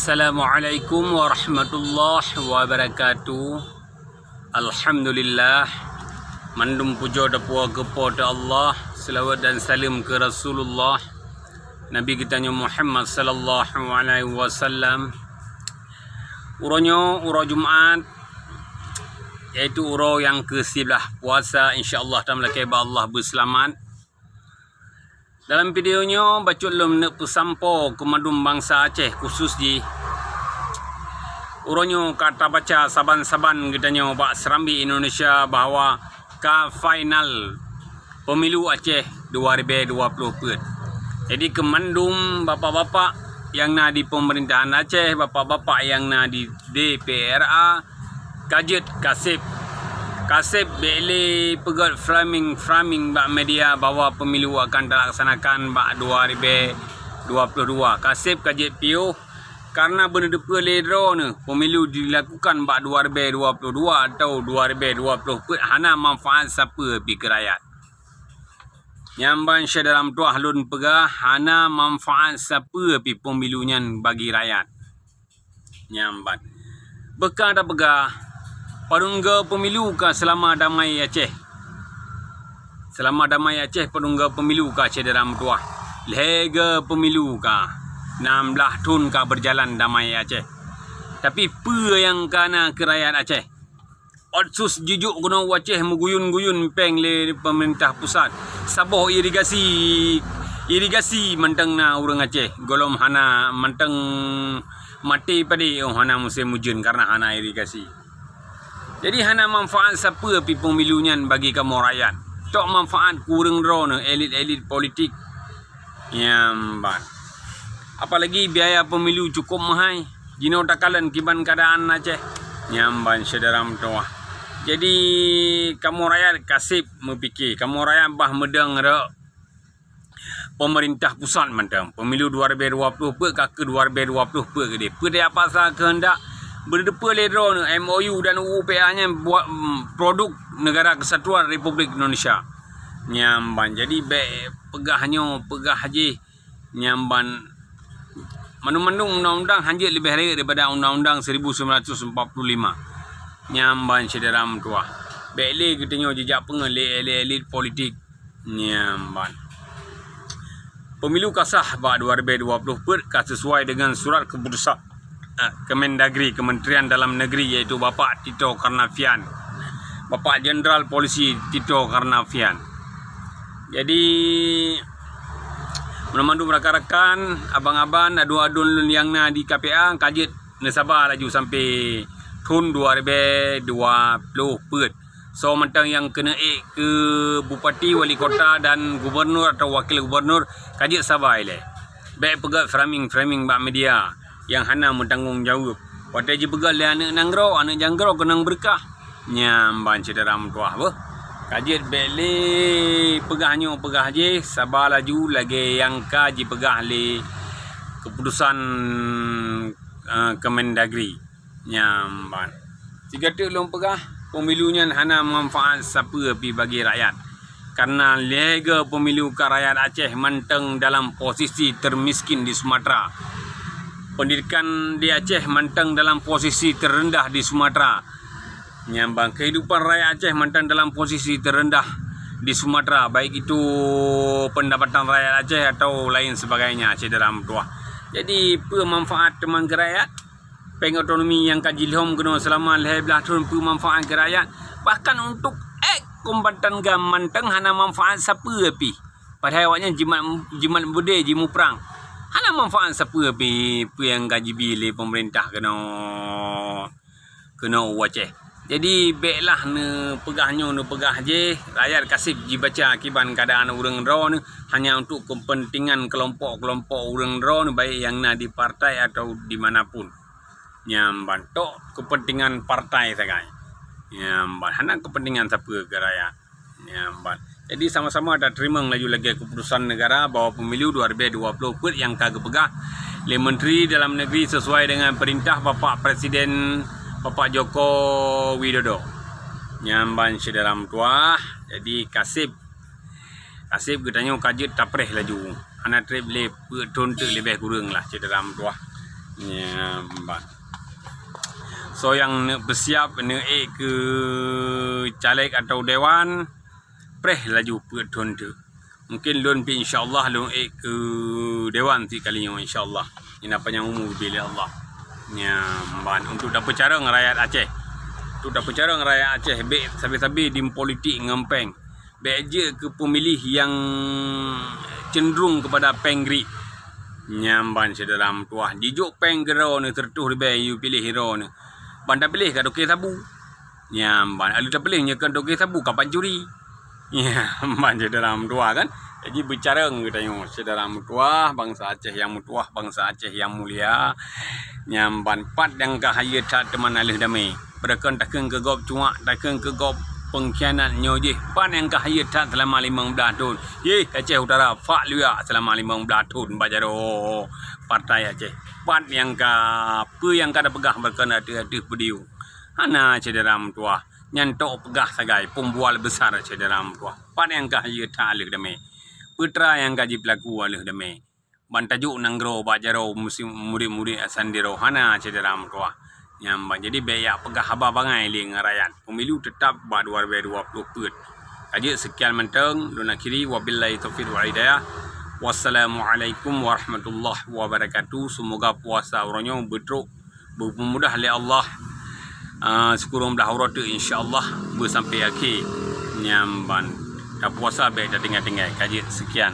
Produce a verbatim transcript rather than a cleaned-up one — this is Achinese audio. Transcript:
Assalamualaikum warahmatullahi wabarakatuh. Alhamdulillah. Mandum pujoe teupuwoe keu Po teu Allah, seulaweuet dan saleuem keu Rasulullah, Nabi geutanyoe Muhammad sallallahu alaihi wasallam. Uroe nyoe uroe Jumaat, yaitu uroe nyang keu siblaih puasa, insya Allah tameulakée bak Allah beuseulamat. Dalam video nyoe bacut lôn neuk peusampoe keu mandum bansa Aceh, khusus jih uroe nyoe ka tabaca saban-saban geutanyoe bak Serambi Indonesia bahwa ka final Pemilu Aceh dua ribée dua ploh peuet. Jadi keu mandum bapak-bapak nyang na di pemerintahan Aceh, bapak-bapak nyang na di D P R A, ka jeuet, ka seb. Ka seb, bék lé peugét framing-framing bak media bahwa pemilu akan talaksanakan bak dua ribée dua ploh dua. Ka seb, ka jeuet piôh, karena beuneuteupeu lé droeneuh pemilu dilakukan bak dua ribée dua ploh dua atau dua ribée dua ploh peuet hana manfaat sapeue pi keu rakyat. Nyan ban syedara meutuwah lôn peugah, hana manfaat sapeue pi pemilu nyan bagi rakyat. Nyan ban. Beuka tapeugah, padum geu pemilu ka seulama damai Aceh. Seulama damai Aceh padum geu pemilu ka syedara meutuwah. Lhée geu pemilu ka. Nam blaih thon ka beujalan damai Aceh. Tapi peue nyang ka na keu rakyat Aceh? Otsus jijok keunoe u Aceh meuguyun-guyun péng lé peumeurintah pusat. Saboh irigasi, irigasi mantong na ureuëng Aceh. Gohlom hana mantong maté padé óh hana musém ujeuen karena hana irigasi. Jadi hana manfaat sapeue pi pemilu nyan bagi kamoe rakyat. Tok manfaat keu ureuëng droeneuh elit-elit politik. Nyan ban. Apalagi biaya pemilu cukup meuhai. Jinoe takalon kiban keadaan Aceh. Nyan ban syedara meutuwah. Jadi kamoe rakyat ka seb meupike, kamoe rakyat bah meudong rot pemerintah pusat mantong. Pemilu dua ribée dua ploh peuet ka keu dua ribée dua ploh peuet keudeh. Peue daya paksa keuheundak beuneuteupeu lé droeneuh M O U dan U U P A nyan buat, mm, produk Negara Kesatuan Republik Indonesia. Nyan ban. Jadi bék peugah nyoe, peugah jih. Nyan ban. Mandum-mandum undang-undang hanjeuet leubeh rayeuk daripada undang-undang seribu sembilan ratus empat puluh lima. Nyan ban syedara meutuwah. Bék lé geutanyoe jijak peungeuet lé elit-elit politik. Nyan ban. Pemilu ka sah bak dua ribée dua ploh peuet ka sesuai dengan surat keputusan, eh, Kemendagri, Kementerian Dalam Negeri, yaitu Bapak Tito Karnavian. Bapak Jenderal Polisi Tito Karnavian. Jadi, meunurot mandum rakan-rakan, abang-abang, aduen-aduen lôn nyang na di K P A, ka jeuet neusaba laju sampai thon dua ribée dua ploh peuet. Soe mantong nyang keuneuk ék keu bupati, wali kota dan gubernur atau wakil gubernur, ka jeuet saba ilée. Bék peugét framing-framing bak media nyang hana meutanggong jaweueb. Watée jipeugét lé aneuëk nanggroe, aneuëk janggroe keunong beureukah. Nyan ban syedara meutuwah beuh. Ka jeuet bék lé peugah nyoe peugah jih, saba laju lagée nyang ka jipeugah lé keputusan, eh, Kemendagri. Nyan ban. Sigoe teuk lôn peugah, pemilu nyan hana manfaat sapeue pi bagi rakyat. Karena lhée geu pemilu ka rakyat Aceh mantong dalam posisi termiskin di Sumatera. Pendidikan di Aceh mantong dalam posisi terendah di Sumatera. Nyan ban kehidupan rakyat Aceh mantong dalam posisi terendah di Sumatera, baik itu pendapatan rakyat Aceh atau lain sebagainya, syedara meutuwah. Jadi, peue manfaat teuma keu rakyat? Péng otonomi nyang ka jilhom keunoe seulama lhée blaih thon peue manfaat keu rakyat? Bahkan untuk ék kombatan GAM mantong hana manfaat sapeue pih. Padahai awaknyan jimat, jimat beudé jimuprang. Hana manfaat sapeue pih peue nyang ka jibi lé peumeurintah keunoe, keunoe u Aceh. Jadi, béklah neupeugah nyoe, neupeugah jéh, rakyat ka seb jibaca kiban keuadaan ureuëng droeneuh hanya untuk kepentingan kelompok-kelompok ureuëng droeneuh, baik nyang na di partai atau di mana pun. Nyan ban tok kepentingan partai sagai. Nyan ban hana kepentingan sapeue keu rakyat. Nyan ban. Jadi sama-sama tateurimong laju lagée keputusan negara bahwa pemilu dua ribu dua puluh peuet nyang ka geupeugah lé Menteri Dalam Negeri sesuai dengan perintah Bapak Presiden Bapak Joko Widodo. Nyan ban syedara meutuwah. Jadi ka seb, ka seb geutanyoe ka jeuet tapreh laju. Hana treb lé peuet thon teuk leubeh kureueng lah syedara meutuwah. Nyan ban. Soe nyang neuk peusiap, neuk ék keu caleg atau dewan, preh laju peuet thon teuk. Mungken lôn pih insya Allah lôn ék keu dewan sikali nyoe insya Allah. Nyan apa nyang umu geubri lé Allah. Nyan ban untuk tapeucarông rakyat Aceh. Untuk tapeucarông rakyat Aceh, bék sabe-sabe di politik ngon péng. Bék jeuet keu pemilih nyang cenderung kepada péng grit. Nyan ban syedara meutuwah. Jijok péng keu droeneuh seratus ribèe, yue piléh droeneuh. Ban tapiléh ka toke sabu. Nyan ban, aleuh tapiléh nyoe kon toke sabu ka pancuri. Nyan ban syedara meutuwah kan. Jadi beucarông geutanyoe syedara meutuwah, bansa Aceh nyang meutuwah, bansa Aceh nyang mulia. Nyan ban pat nyang ka hayeue that teuma na lheueh damé. Beureukan takheun keu gob cuak, takheun keu gob pengkhianat nyoe jih. Pat nyang ka hayeue that seulama limong blaih thon. Yeh, Aceh Utara, fak luyak seulama limong blaih thon bak jaroe partai Aceh. Pat nyang ka, peue nyang ka tapeugah beureukan ateueh-ateueh video. Hana syedara meutuwah. Nyan tok peugah sagai, pembual besar syedara meutuwah. Pat nyang ka hayeue that lheueh damé. Peue teuma nyang ka jipeulaku lheueh damé. Ban tajok nanggroe bak jaroe musim murit-murit asandero hana syedara meutuwah. Nyan ban jadi bék jak peugah haba bangai lé ngon rakyat. Pemilu teutap bak dua ribèe dua ploh peuet. Ka jeuet seukian mantong, lôn akhiri, wabillahi taufiq wal hidayah. Wassalamualaikum warahmatullahi wabarakatuh. Seumoga puasa uroe nyoe beutrok beupeumudah lé Allah, ah, sikureueng blaih uroe teuk insya Allah beusampai akhé. Nyan ban tapuasa bék tatinggai-tinggai. Ka jeuet seukian.